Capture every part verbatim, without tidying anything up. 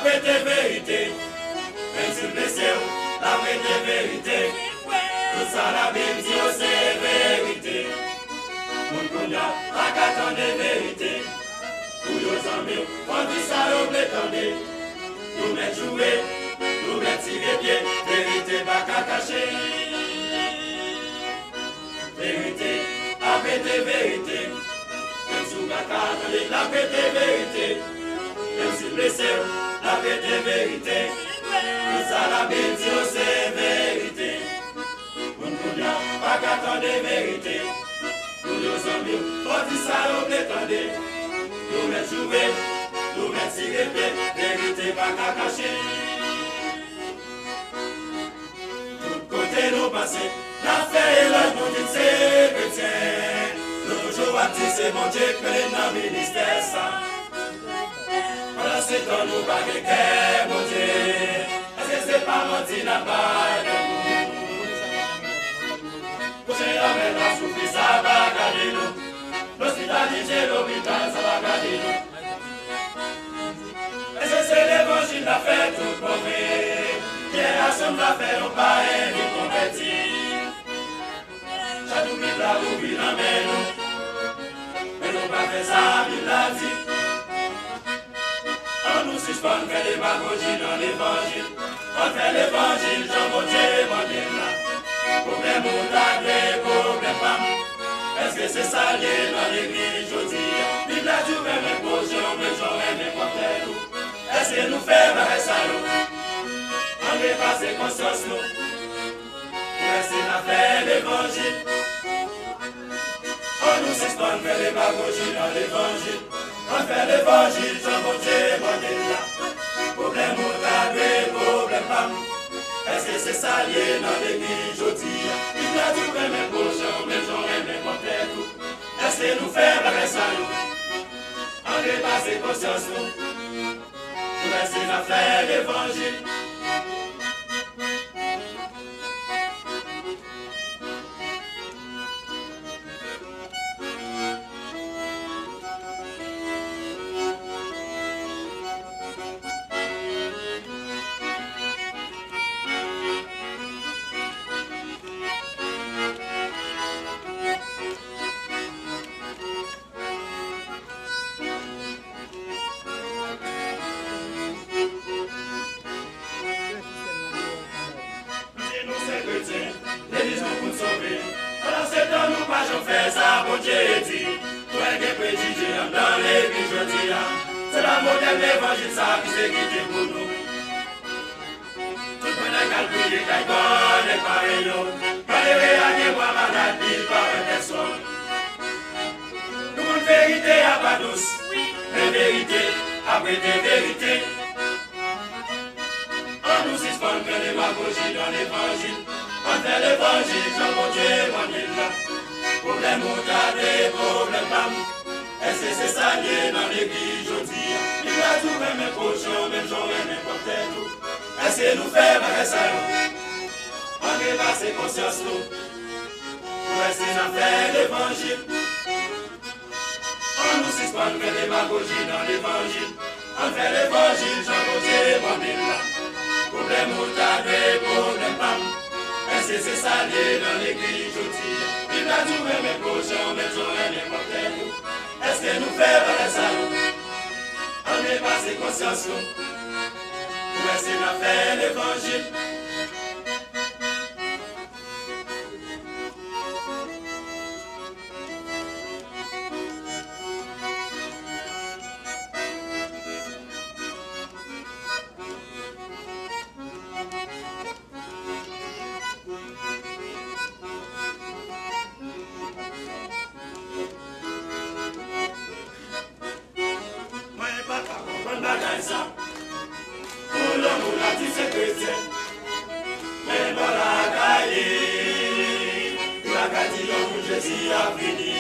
Rete verite, menm si l blese w, l ap rete verite. Tout sa Labib di yo se verite. Moun kounye a pa ka tande verite. Pou yo zanmi w, fò di sa yo vle tande. Nou mèt joure, nou mèt tire pye, verite pa ka kache. Verite ap rete verite. Menm si w pa ka tande l, l ap rete verite. Menm si l blese w, l ap rete verite. Tout sa Labib di yo se verite. Moun kounye a pa ka tande verite. Pou yo zanmi w, fò di sa yo vle tande. Nou mèt joure, nou mèt tire pye, verite pa ka kache. Tout kote nou pase, n ap fè elòj, nou di n se kretyen. Nou toujou ap di se Bondye k mennen n nan ministè sa. Pandansetan nou pa gen kè Bondye. Èske se pa manti n ap bay tèt nou? Pwochen lanmè n ap soufri, sa pa gade nou. Lospitalite, lopital, sa pa gade nou. Èske se levanjil n ap fè tout bon vre? Pyè a sanm la fè yon payen vin konvèti. Chak jou Bib la ouvri nan men nou. Men nou pa fè sa Bib la di. An nou sispann fè demagoji nan levanjil. Ann fè levanjil jan Bondye mande n la. Pwoblèm ou ta dwe, pwoblèm pa m. Èske se sa l ye nan legliz jodi a? Bib la di w renmen pwochen w menm jan w renmen pwòp tèt ou. Èske nou fè bagay sa yo? Ann repase konsyans nou. Pou èske n ap fè levanjil? An nou sispann fè demagoji nan levanjil. Ann fè levanjil jan Bondye mande n la. Pwoblèm ou ta dwe, pwoblèm pa m. Èske se sa l ye nan legliz jodi a? Bib la di w renmen pwochen w menm jan w renmen pwòp tèt ou. Èske nou fè bagay sa yo? Ann repase konsyans nou. Pou èske n ap fè levanjil? Si nou se kretyen, legliz nou pou n sove. Pandansetan nou pa janm fè sa Bondye di. Twò gen prejije anndan legliz jodi a. Se pa modèl levanjil sa ki se kite pou nou. Tout pandan k al priye kay bò nèg parèy yo. Malere a gen bwa malad, li pa wè pèsonn. Nou konn verite a pa dous, men verite ap rete verite. An nou sispann fè demagoji nan levanjil. Ann fè levanjil jan Bondye mande n la. Pwoblèm ou ta dwe, pwoblèm pa m. Èske se sa l ye nan legliz jodi a? Bib la di w renmen pwochen w menm jan w renmen pwòp tèt ou. Èske nou fè bagay sa yo? Ann repase konsyans nou. Pou èske n ap fè levanjil? An nou sispann fè demagoji nan levanjil. Ann fè levanjil jan Bondye mande n la. Pwoblèm ou ta dwe, pwoblèm pa m. Èske se sa l ye nan legliz jodi a? Bib la di w renmen pwochen w menm jan w renmen pwòp tèt ou. Èske nou fè bagay sa yo? Ann repase konsyans nou. Pou èske n ap fè levanjil? Mwen pa ka konprann bagay sa. Pou yon moun ap di se kretyen, men bò lakay li, yo lakay di yon moun Jezi ap vini.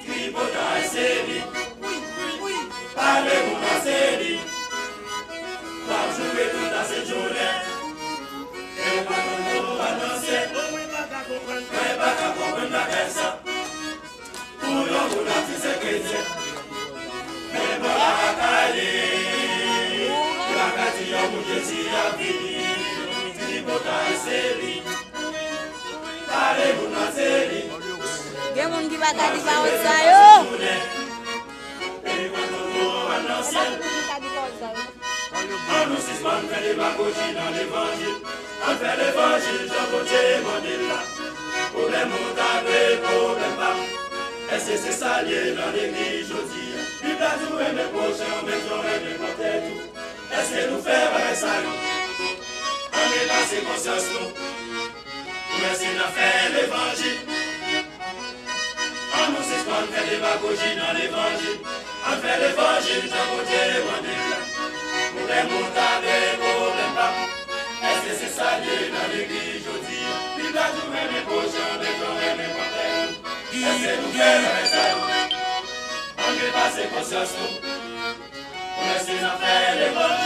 Tripotay se li, pale moun nan se li. W ap joure tout lasent jounen, men w pa konn moun w ap danse. Mwen pa ka konprann bagay sa. Pou yon moun ap di se kretyen, men bò lakay li, yo lakay Pa ka di pawòl sa yo. Peyi pran tout nou an nan syèl. An nou sispann fè demagoji nan levanjil. Ann fè levanjil jan Bondye mande l la. Pwoblèm ou ta vle, pwoblèm pa m. Èske se sa l ye nan legliz jodi a? Bib la di w renmen pwochen w menm jan w renmen pwòp tèt ou. Èske nou fè bagay sa yo? Ann repase konsyans nou. Pou èske n ap fè levanjil? An nou sispann fè demagoji nan levanjil. Ann fè levanjil jan Bondye mande l la. Pwoblèm ou ta vle, pwoblèm pa m. Èske se sa l ye nan legliz jodi a? Bib la di w renmen pwochen w menm jan w renmen pwòp tèt ou. Èske nou fè bagay sa yo? Ann repase konsyans nou. Pou èske n ap fè levanjil?